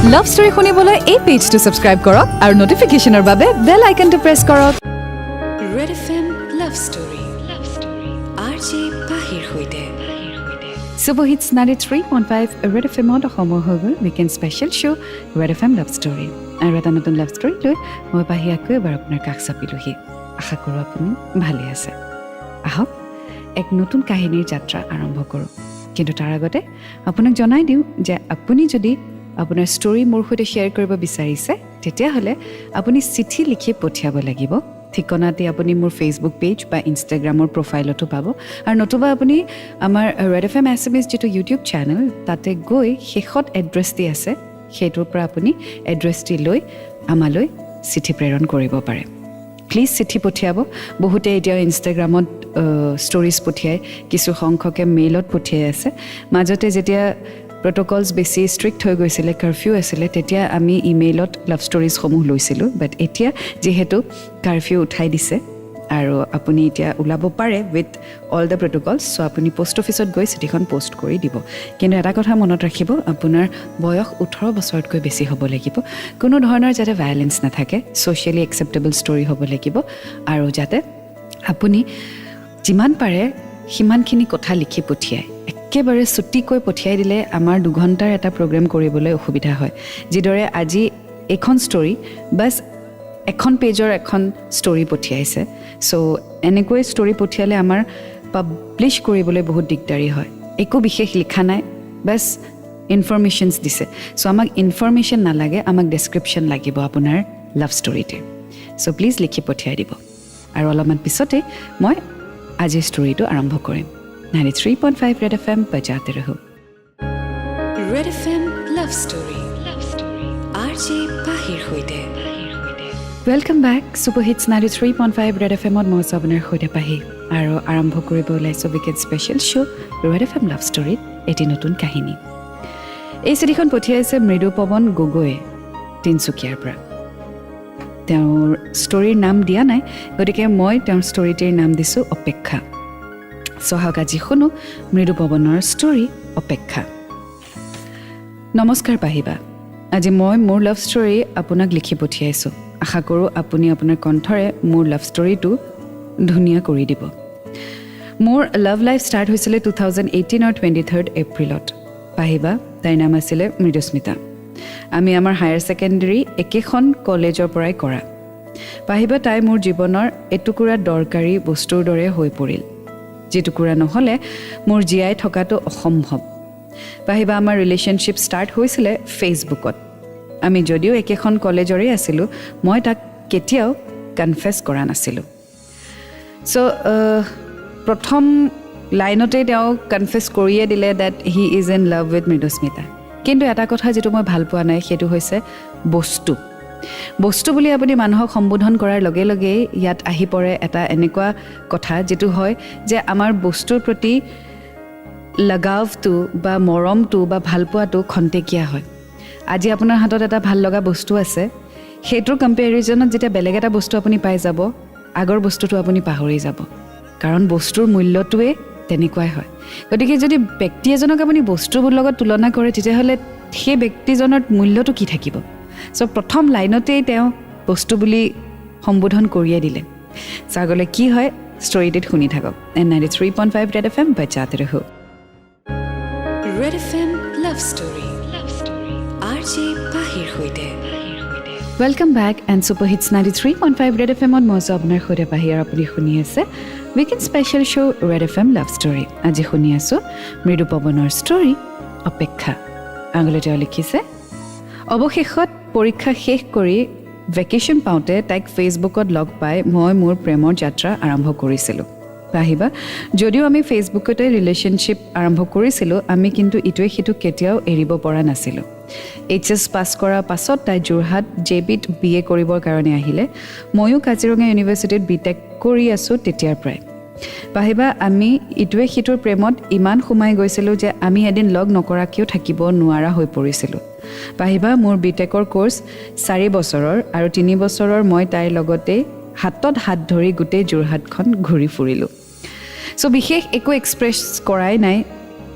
Love story শুনিবলৈ এই পেজটো subscribe কৰক আৰু নটিফিকেশ্যনৰ বাবে বেল আইকনটো প্ৰেছ কৰক। Red FM love story, love story, RJ পাহিৰ সৈতে। Super Hits 93.5 Red এফ এমত সময় হৈ গ'ল weekend special show Red FM love story আৰু এটা নতুন লাভ ষ্টৰী লৈ মই পাহি আকৌ এবাৰ আপোনাৰ কাষ চাপিলোহি। আশা কৰোঁ আপুনি ভালে আছে। আহক, এক নতুন কাহিনীৰ যাত্ৰা আৰম্ভ কৰোঁ। কিন্তু তাৰ আগতে আপোনাক জনাই দিওঁ যে আপুনি যদি আপোনাৰ ষ্টৰী মোৰ সৈতে শ্বেয়াৰ কৰিব বিচাৰিছে, তেতিয়াহ'লে আপুনি চিঠি লিখি পঠিয়াব লাগিব। ঠিকনাটি আপুনি মোৰ ফেচবুক পেজ বা ইনষ্টাগ্ৰামৰ প্ৰফাইলতো পাব আৰু নতুবা আপুনি আমাৰ ৰেড এফ এম এছামিজ যিটো ইউটিউব চেনেল, তাতে গৈ শেষত এড্ৰেছটি আছে, সেইটোৰ পৰা আপুনি এড্ৰেছটি লৈ আমালৈ চিঠি প্ৰেৰণ কৰিব পাৰে। প্লিজ চিঠি পঠিয়াব। বহুতে এতিয়াও ইনষ্টাগ্ৰামত ষ্টৰিজ পঠিয়ায়, কিছু সংখ্যকে মেইলত পঠিয়াই আছে। মাজতে যেতিয়া প্ৰট'কলছ বেছি ষ্ট্ৰিক্ট হৈ গৈছিলে, কাৰফিউ আছিলে, তেতিয়া আমি ইমেইলত লাভ ষ্টৰিজসমূহ লৈছিলোঁ। বাট এতিয়া যিহেতু কাৰফিউ উঠাই দিছে আৰু আপুনি এতিয়া ওলাব পাৰে with all the protocols, so আপুনি পষ্ট অফিচত গৈ চিঠিখন পষ্ট কৰি দিব। কিন্তু এটা কথা মনত ৰাখিব, আপোনাৰ বয়স 18 বছৰতকৈ বেছি হ'ব লাগিব, কোনো ধৰণৰ যাতে ভায়লেঞ্চ নাথাকে, ছ'চিয়েলি একচেপ্টেবল ষ্টৰী হ'ব লাগিব আৰু যাতে আপুনি যিমান পাৰে সিমানখিনি কথা লিখি পঠিয়ায়। একেবাৰে চুটিকৈ পঠিয়াই দিলে আমাৰ 2 ঘণ্টাৰ এটা প্ৰগ্ৰেম কৰিবলৈ অসুবিধা হয়। যিদৰে আজি এইখন ষ্টৰী বাছ এখন পেজৰ এখন ষ্টৰী পঠিয়াইছে। চ' এনেকৈ ষ্টৰী পঠিয়ালে আমাৰ পাব্লিছ কৰিবলৈ বহুত দিগদাৰী হয়। একো বিশেষ লিখা নাই, বাছ ইনফৰ্মেশ্যনছ দিছে। চ' আমাক ইনফৰ্মেশ্যন নালাগে, আমাক ডেছক্ৰিপশ্যন লাগিব আপোনাৰ লাভ ষ্টৰীটিৰ। চ' প্লিজ লিখি পঠিয়াই দিব আৰু অলপমান পিছতে মই আজিৰ ষ্টৰীটো আৰম্ভ কৰিম। 93.5 Red FM बजाते रहो। Red FM love story, love story, RJ পাহিৰ সৈতে। Welcome back. Super Hits 93.5 Red F এমত মই আছোঁ আপোনাৰ সৈতে পাহি আৰু আৰম্ভ কৰিব ওলাইছোঁ weekend special show Red FM love ষ্টৰীত এটি নতুন কাহিনী। এই চিঠিখন পঠিয়াইছে মৃদুপৱন গগৈয়ে তিনিচুকীয়াৰ পৰা। তেওঁৰ ষ্টৰীৰ নাম দিয়া নাই, গতিকে মই তেওঁৰ ষ্টৰীটিৰ নাম দিছোঁ অপেক্ষা। চ' আহক, আজি শুনো মৃদুপৱনৰ ষ্টৰী অপেক্ষা। নমস্কাৰ পাহিবা, আজি মই মোৰ লাভ ষ্টৰী আপোনাক লিখি পঠিয়াইছোঁ। আশা কৰোঁ আপুনি আপোনাৰ কণ্ঠৰে মোৰ লাভ ষ্টৰীটো ধুনীয়া কৰি দিব। মোৰ লাভ লাইফ ষ্টাৰ্ট হৈছিলে 2018ৰ 23 এপ্ৰিলত। পাহিবা, তাইৰ নাম আছিলে মৃদুস্মিতা। আমি আমাৰ হায়াৰ ছেকেণ্ডেৰী একেখন কলেজৰ পৰাই কৰা। পাহিবা, তাই মোৰ জীৱনৰ এটুকুৰা দৰকাৰী বস্তুৰ দৰে হৈ পৰিল, যিটুকুৰা নহ'লে মোৰ জীয়াই থকাটো অসম্ভৱ। পাহিবা, আমাৰ ৰিলেশ্যনশ্বিপ ষ্টাৰ্ট হৈছিলে ফেচবুকত। আমি যদিও একেখন কলেজৰে আছিলোঁ, মই তাক কেতিয়াও কনফেছ কৰা নাছিলোঁ। চ' প্ৰথম লাইনতেই তেওঁ কনফেছ কৰিয়ে দিলে that he is in love with Mridusmita. কিন্তু এটা কথা যিটো মই ভাল পোৱা নাই, সেইটো হৈছে বস্তু। বস্তু বুলি আপুনি মানুহক সম্বোধন কৰাৰ লগে লগেই ইয়াত আহি পৰে এটা এনেকুৱা কথা, যিটো হয় যে আমাৰ বস্তুৰ প্ৰতি লগাৱটো বা মৰমটো বা ভালপোৱাটো খন্তেকীয়া হয়। আজি আপোনাৰ হাতত এটা ভাল লগা বস্তু আছে, সেইটোৰ কম্পেৰিজনত যেতিয়া বেলেগ এটা বস্তু আপুনি পাই যাব, আগৰ বস্তুটো আপুনি পাহৰি যাব, কাৰণ বস্তুৰ মূল্যটোৱে তেনেকুৱাই হয়। গতিকে যদি ব্যক্তি এজনক আপুনি বস্তুৰ লগত তুলনা কৰে, তেতিয়াহ'লে সেই ব্যক্তিজনৰ মূল্যটো কি থাকিব? চ' প্ৰথম লাইনতেই তেওঁ বস্তু বুলি সম্বোধন কৰিয়ে দিলে। চ' আগলৈ কি হয় ষ্টৰীটোত শুনি থাকক and 93.5 Red FM बजाते रहो। Red FM love story, love story, RJ পাহিৰ সৈতে। Welcome back and Super Hits 93.5 Red F এমত মই আছোঁ আপোনাৰ সৈতে পাহি আৰু আপুনি শুনি আছে weekend special show Red FM love story। আজি শুনি আছোঁ মৃদুপৱনৰ ষ্টৰী অপেক্ষা। আগলৈ তেওঁ লিখিছে, অৱশেষত পৰীক্ষা শেষ কৰি ভেকেশ্যন পাওঁতে তাইক ফেচবুকত লগ পাই মই মোৰ প্ৰেমৰ যাত্ৰা আৰম্ভ কৰিছিলোঁ। পাহিবা, যদিও আমি ফেচবুকতে ৰিলেশ্যনশ্বিপ আৰম্ভ কৰিছিলোঁ, আমি কিন্তু ইটোৱে সিটোক কেতিয়াও এৰিব পৰা নাছিলোঁ। এইচ এছ পাছ কৰাৰ পাছত তাই যোৰহাট জে বিত বি এ কৰিবৰ কাৰণে আহিলে। ময়ো কাজিৰঙা ইউনিভাৰ্চিটিত বি টেক কৰি আছোঁ তেতিয়াৰ পৰাই। পাহিবা, আমি ইটোৱে সিটোৰ প্ৰেমত ইমান সোমাই গৈছিলোঁ যে আমি এদিন লগ নকৰাকৈও থাকিব নোৱাৰা হৈ পৰিছিলোঁ। পাহিবা, মোৰ বি টেকৰ ক'ৰ্চ 4 বছৰৰ আৰু 3 বছৰৰ মই তাইৰ লগতেই হাতত হাত ধৰি গোটেই যোৰহাটখন ঘূৰি ফুৰিলোঁ। চ' বিশেষ একো এক্সপ্ৰেছ কৰাই নাই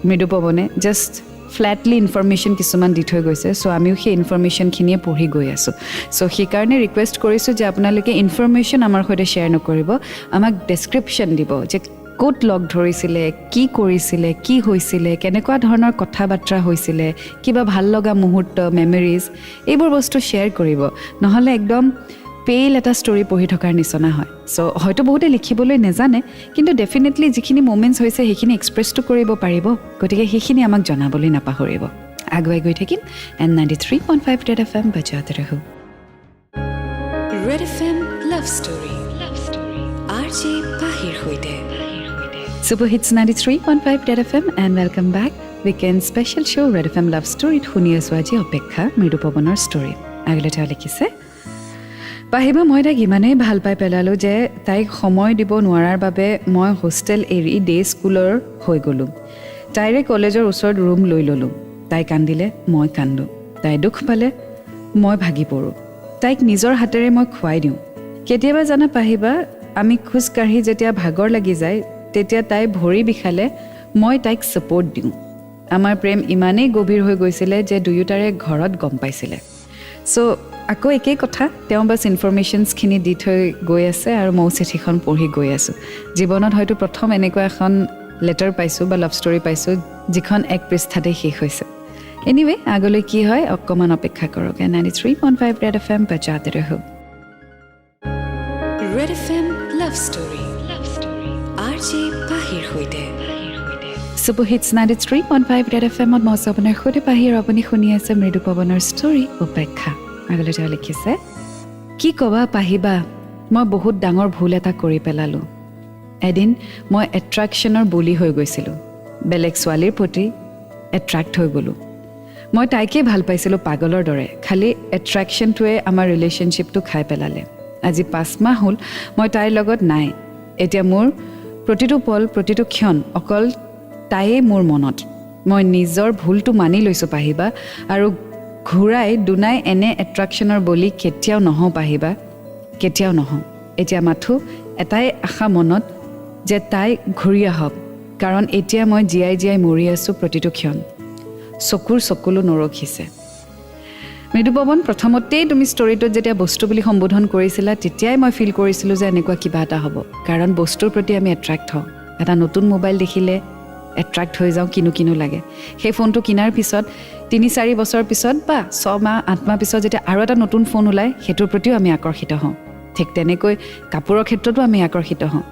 মৃদুপৱনে, জাষ্ট ফ্লেটলি ইনফৰ্মেশ্যন কিছুমান দি থৈ গৈছে। চ' আমিও সেই ইনফৰ্মেশ্যনখিনিয়ে পঢ়ি গৈ আছোঁ। চ' সেইকাৰণে ৰিকুৱেষ্ট কৰিছোঁ যে আপোনালোকে ইনফৰ্মেশ্যন আমাৰ সৈতে শ্বেয়াৰ নকৰিব, আমাক ডেছক্ৰিপশ্যন দিব যে ক'ত লগ ধৰিছিলে, কি কৰিছিলে, কি হৈছিলে, কেনেকুৱা ধৰণৰ কথা বাৰ্তা হৈছিলে, কিবা ভাল লগা মুহূৰ্ত, মেমৰিজ, এইবোৰ বস্তু শ্বেয়াৰ কৰিব। নহ'লে একদম পেইল এটা ষ্টৰি পঢ়ি থকাৰ নিচিনা হয়। চ' হয়তো বহুতে লিখিবলৈ নাজানে, কিন্তু ডেফিনেটলি যিখিনি মুমেণ্টছ হৈছে সেইখিনি এক্সপ্ৰেছটো কৰিব পাৰিব। গতিকে সেইখিনি আমাক জনাবলৈ নাপাহৰিব। আগুৱাই গৈ থাকিম and 93.5 Red FM बजाते रहो। Red FM love story, love story, RJ পাহিৰ সৈতে। Super Hits 93.5 Red FM and welcome back. Weekend special show Red FM love ষ্টৰীত শুনি আছোঁ আজি অপেক্ষা, মৃদুপৱনৰ ষ্টৰী। আগলৈ তেওঁ লিখিছে, পাহিবা, মই তাইক ইমানেই ভাল পাই পেলালোঁ যে তাইক সময় দিব নোৱাৰাৰ বাবে মই হোষ্টেল এৰি ডে স্কুলৰ হৈ গ'লোঁ। তাইৰে কলেজৰ ওচৰত ৰুম লৈ ল'লোঁ। তাই কান্দিলে মই কান্দোঁ, তাই দুখ পালে মই ভাগি পৰোঁ। তাইক নিজৰ হাতেৰে মই খুৱাই দিওঁ। কেতিয়াবা জানা পাহিবা, আমি খোজকাঢ়ি যেতিয়া ভাগৰ লাগি যায়, তেতিয়া তাই ভৰি বিষালে মই তাইক ছাপৰ্ট দিওঁ। আমাৰ প্ৰেম ইমানেই গভীৰ হৈ গৈছিলে যে দুয়োটাৰে ঘৰত গম পাইছিলে। চ' আকৌ একেই কথা, তেওঁ বাছ ইনফৰ্মেশ্যনছখিনি দি থৈ গৈ আছে আৰু ময়ো চিঠিখন পঢ়ি গৈ আছোঁ। জীৱনত হয়তো প্ৰথম এনেকুৱা এখন লেটাৰ পাইছোঁ বা লাভ ষ্টৰী পাইছোঁ যিখন এক পৃষ্ঠাতে শেষ হৈছে। এনিৱে, আগলৈ কি হয় অকণমান অপেক্ষা কৰক। 93.5 Red FM बजाते रहो। Red FM love story, love story, RJ পাহিৰ সৈতে। Super Hits 93.5 Red FMত মই আছোঁ আপোনাৰ সৈতে পাহি আৰু আপুনি শুনি আছে মৃদুপৱনৰ ষ্টৰী অপেক্ষা। আগলৈ তেওঁ লিখিছে, কি ক'বা পাহিবা, মই বহুত ডাঙৰ ভুল এটা কৰি পেলালোঁ। এদিন মই এট্ৰেকশ্যনৰ বলি হৈ গৈছিলোঁ। বেলেগ ছোৱালীৰ প্ৰতি এট্ৰেক্ট হৈ গ'লোঁ। মই তাইকেই ভাল পাইছিলোঁ পাগলৰ দৰে, খালি এট্ৰেকশ্যনটোৱে আমাৰ ৰিলেশ্যনশ্বিপটো খাই পেলালে। আজি 5 মাহ হ'ল মই তাইৰ লগত নাই। এতিয়া মোৰ প্ৰতিটো পল, প্ৰতিটো ক্ষণ অকল তাইয়ে মোৰ মনত। মই নিজৰ ভুলটো মানি লৈছোঁ পাহিবা, আৰু ঘূৰাই দুনাই এনে এট্ৰেকশ্যনৰ বলি কেতিয়াও নহওঁ পাহিবা, কেতিয়াও নহওঁ। এতিয়া মাথো এটাই আশা মনত যে তাই ঘূৰি আহক, কাৰণ এতিয়া মই জীয়াই জীয়াই মৰি আছোঁ প্ৰতিটো ক্ষণ। চকুৰ চকুলো নৰখিছে। মৃদুপৱন, প্ৰথমতেই তুমি ষ্টৰিটোত যেতিয়া বস্তু বুলি সম্বোধন কৰিছিলা, তেতিয়াই মই ফিল কৰিছিলোঁ যে এনেকুৱা কিবা এটা হ'ব, কাৰণ বস্তুৰ প্ৰতি আমি এট্ৰেক্ট হওঁ। এটা নতুন মোবাইল দেখিলে এট্ৰেক্ট হৈ যাওঁ, কিনো কিনো লাগে। সেই ফোনটো কিনাৰ পিছত 3-4 বছৰ পিছত বা 6 মাহ 8 মাহ পিছত যেতিয়া আৰু এটা নতুন ফোন ওলায়, সেইটোৰ প্ৰতিও আমি আকৰ্ষিত হওঁ। ঠিক তেনেকৈ কাপোৰৰ ক্ষেত্ৰতো আমি আকৰ্ষিত হওঁ,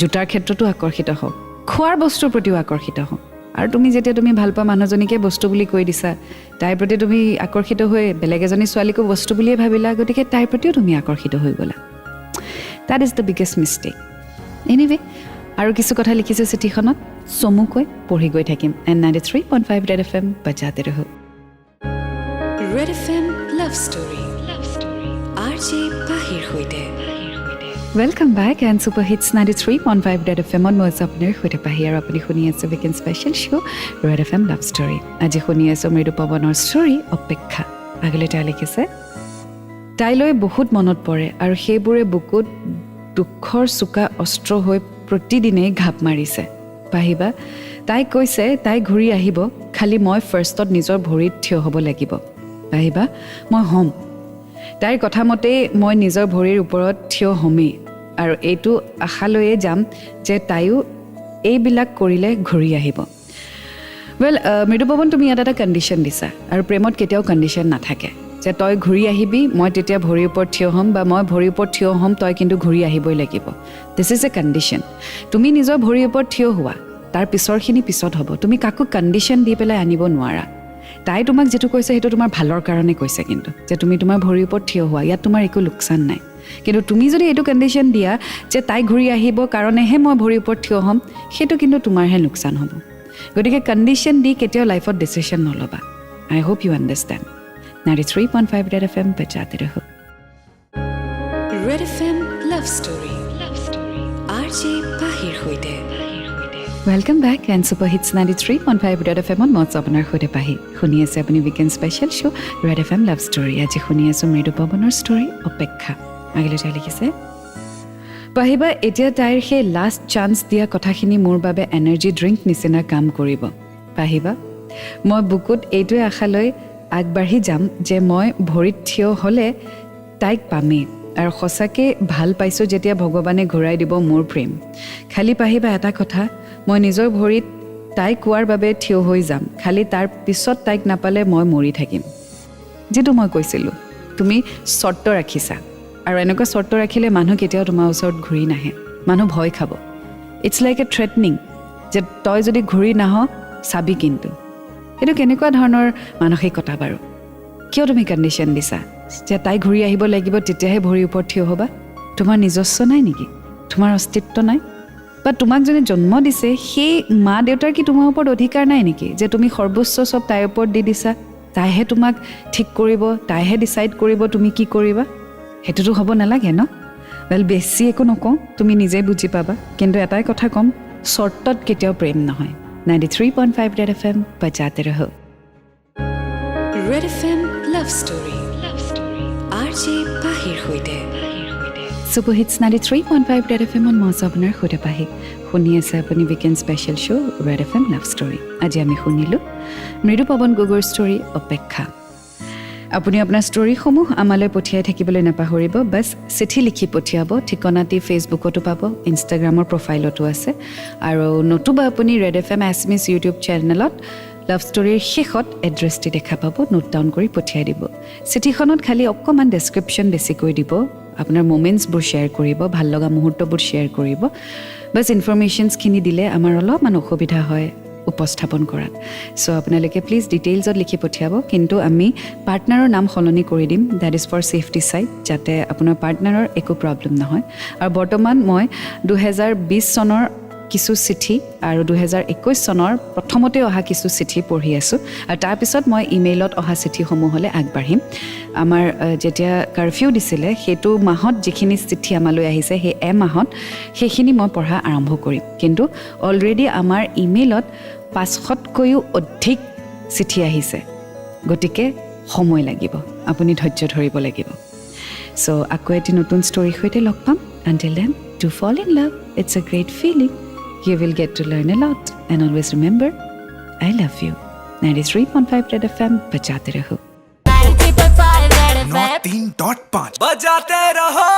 জোতাৰ ক্ষেত্ৰতো আকৰ্ষিত হওঁ, খোৱাৰ বস্তুৰ প্ৰতিও আকৰ্ষিত হওঁ। আৰু তুমি যেতিয়া তুমি ভাল পোৱা মানুহজনীকে বস্তু বুলি কৈ দিছা, তাইৰ প্ৰতি তুমি আকৰ্ষিত হৈ বেলেগ এজনী ছোৱালীকো বস্তু বুলিয়ে ভাবিলা, গতিকে তাইৰ প্ৰতিও তুমি আকৰ্ষিত হৈ গ'লা। That is the biggest mistake. Anyway, আৰু কিছু কথা লিখিছে চিঠিখনত, চমুকৈ পঢ়ি গৈ থাকিম। And 93.5 Red FM बजाते रहो। Red FM love story, love story, RJ পাহিৰ সৈতে। Welcome back and Super Hits 93.5 Red FMত মই আছোঁ আপোনাৰ সৈতে পাহি আৰু আপুনি শুনি আছে weekend special show Red FM love story. আজি শুনি আছোঁ মৃদুপৱনৰ ষ্টৰী অপেক্ষা। আগলৈ তেওঁ লিখিছে, তাইলৈ বহুত মনত পৰে আৰু সেইবোৰে বুকুত দুখৰ চোকা অস্ত্ৰ হৈ প্ৰতিদিনেই ঘাপ মাৰিছে। পাহিবা, তাই কৈছে তাই ঘূৰি আহিব, খালি মই ফাৰ্ষ্টত নিজৰ ভৰিত থিয় হ'ব লাগিব। পাহিবা, মই হ'ম। তাইৰ কথা মতেই মই নিজৰ ভৰিৰ ওপৰত থিয় হ'মেই আৰু এইটো আশালৈয়ে যাম যে তাইও এইবিলাক কৰিলে ঘূৰি আহিব। ৱেল মৃদুপৱন, তুমি ইয়াত এটা কণ্ডিশ্যন দিছা আৰু প্ৰেমত কেতিয়াও কণ্ডিশ্যন নাথাকে যে তই ঘূৰি আহিবি, মই তেতিয়া ভৰিৰ ওপৰত থিয় হ'ম, বা মই ভৰিৰ ওপৰত থিয় হ'ম, তই কিন্তু ঘূৰি আহিবই লাগিব। This is a condition. তুমি নিজৰ ভৰিৰ ওপৰত থিয় হোৱা, তাৰ পিছৰখিনি পিছত হ'ব। তুমি কাকো কণ্ডিশ্যন দি পেলাই আনিব নোৱাৰা। তাই তোমাক যিটো কৈছে সেইটো তোমাৰ ভালৰ কাৰণে কৈছে কিন্তু, যে তুমি তোমাৰ ভৰিৰ ওপৰত থিয় হোৱা, ইয়াত তোমাৰ একো লোকচান নাই। কিন্তু তুমি যদি এইটো কণ্ডিশ্যন দিয়া যে তাই ঘূৰি আহিব কাৰণেহে মই ভৰিৰ ওপৰত থিয় হ'ম, সেইটো কিন্তু তোমাৰহে লোকচান হ'ব। গতিকে কণ্ডিশ্যন দি কেতিয়াও লাইফত decision নল'বা। I hope you understand. 93.5 Red FM बजाते रहो। Red FM love story, love story, RJ পাহিৰ সৈতে। Welcome back and Super Hits 93.5 Red FMত মই আছোঁ আপোনাৰ সৈতে পাহি। শুনি আছে আপুনি weekend special show Red FM love story. আজি শুনি আছোঁ মৃদুপৱনৰ ষ্টৰী অপেক্ষা। আগলৈ তাই লিখিছে, পাহিবা, এতিয়া তাইৰ সেই লাষ্ট চান্স দিয়া কথাখিনি মোৰ বাবে এনাৰ্জি ড্ৰিংক নিচিনা কাম কৰিব। পাহিবা, মই বুকুত এইটোৱে আশা লৈ আগবাঢ়ি যাম যে মই ভৰিত থিয় হ'লে তাইক পামেই, আৰু সঁচাকৈ ভাল পাইছোঁ যেতিয়া ভগৱানে ঘূৰাই দিব মোৰ প্ৰেম। খালি পাহিবা এটা কথা, মই নিজৰ ভৰিত তাই কোৱাৰ বাবে থিয় হৈ যাম, খালি তাৰ পিছত তাইক নাপালে মই মৰি থাকিম। যিটো মই কৈছিলোঁ, তুমি চৰ্ত ৰাখিছা, আৰু এনেকুৱা চৰ্ত ৰাখিলে মানুহ কেতিয়াও তোমাৰ ওচৰত ঘূৰি নাহে, মানুহ ভয় খাব। It's like A threatening যে তই যদি ঘূৰি নাহ চাবি কিন্তু। এইটো কেনেকুৱা ধৰণৰ মানসিকতা বাৰু? কিয় তুমি কণ্ডিশ্যন দিছা যে তাই ঘূৰি আহিব লাগিব তেতিয়াহে ভৰিৰ ওপৰত থিয় হ'বা? তোমাৰ নিজস্ব নাই নেকি? তোমাৰ অস্তিত্ব নাই? বা তোমাক যোনে জন্ম দিছে সেই মা দেউতাৰ কি তোমাৰ ওপৰত অধিকাৰ নাই নেকি যে তুমি সৰ্বোচ্চ চব তাইৰ ওপৰত দি দিছা, তাইহে তোমাক ঠিক কৰিব, তাইহে ডিচাইড কৰিব তুমি কি কৰিবা? সেইটোতো হ'ব নালাগে ন? ৱেল, বেছি একো নকওঁ, তুমি নিজেই বুজি পাবা। কিন্তু এটাই কথা ক'ম, চৰ্তত কেতিয়াও প্ৰেম নহয়। 93.5 Red FM बजाते रहो। Red FM love story, love story, RJ পাহিৰ সৈতে। Super hits 93.5 red এফ এমত মই আছোঁ আপোনাৰ সৈতে পাহি। শুনি আছে আপুনি weekend special show Red FM love story. আজি আমি শুনিলোঁ মৃদুপৱন গগৈৰ ষ্টৰী অপেক্ষা। আপুনি আপোনাৰ ষ্টৰীসমূহ আমালৈ পঠিয়াই থাকিবলৈ নাপাহৰিব। বাছ চিঠি লিখি পঠিয়াব। ঠিকনাটি ফেচবুকতো পাব, ইনষ্টাগ্ৰামৰ প্ৰফাইলতো আছে, আৰু নতুবা আপুনি ৰেড এফ এম এছমিছ ইউটিউব চেনেলত লাভ ষ্টৰীৰ শেষত এড্ৰেছটি দেখা পাব, নোট ডাউন কৰি পঠিয়াই দিব। চিঠিখনত খালি অকণমান ডেছক্ৰিপশ্যন বেছিকৈ দিব, আপোনাৰ মুমেণ্টছবোৰ শ্বেয়াৰ কৰিব, ভাল লগা মুহূৰ্তবোৰ শ্বেয়াৰ কৰিব। বাছ ইনফৰ্মেশ্যনছখিনি দিলে আমাৰ অলপমান অসুবিধা হয় উপস্থাপন কৰাত। চ' আপোনালোকে প্লিজ ডিটেইলছত লিখি পঠিয়াব, কিন্তু আমি পাৰ্টনাৰৰ নাম সলনি কৰি দিম। That is for safety side, যাতে আপোনাৰ পাৰ্টনাৰৰ একো প্ৰব্লেম নহয়। আৰু বৰ্তমান মই 2020 চনৰ কিছু চিঠি আৰু 2021 চনৰ প্ৰথমতে অহা কিছু চিঠি পঢ়ি আছোঁ, আৰু তাৰপিছত মই ইমেইলত অহা চিঠিসমূহলৈ আগবাঢ়িম। আমাৰ যেতিয়া কাৰফিউ দিছিলে, সেইটো মাহত যিখিনি চিঠি আমালৈ আহিছে, সেই এমাহত সেইখিনি মই পঢ়া আৰম্ভ কৰিম। কিন্তু অলৰেডি আমাৰ ইমেইলত 500তকৈও অধিক চিঠি আহিছে, গতিকে সময় লাগিব, আপুনি ধৈৰ্য ধৰিব লাগিব। চ' আকৌ এটি নতুন ষ্টৰীৰ সৈতে লগ পাম। Until then, do fall in love, it's a great feeling. You will get to learn a lot. And always remember, I love you. 93.5 Red FM, बजाते रहो। 93.5 Red FM. 93.5 बजाते रहो।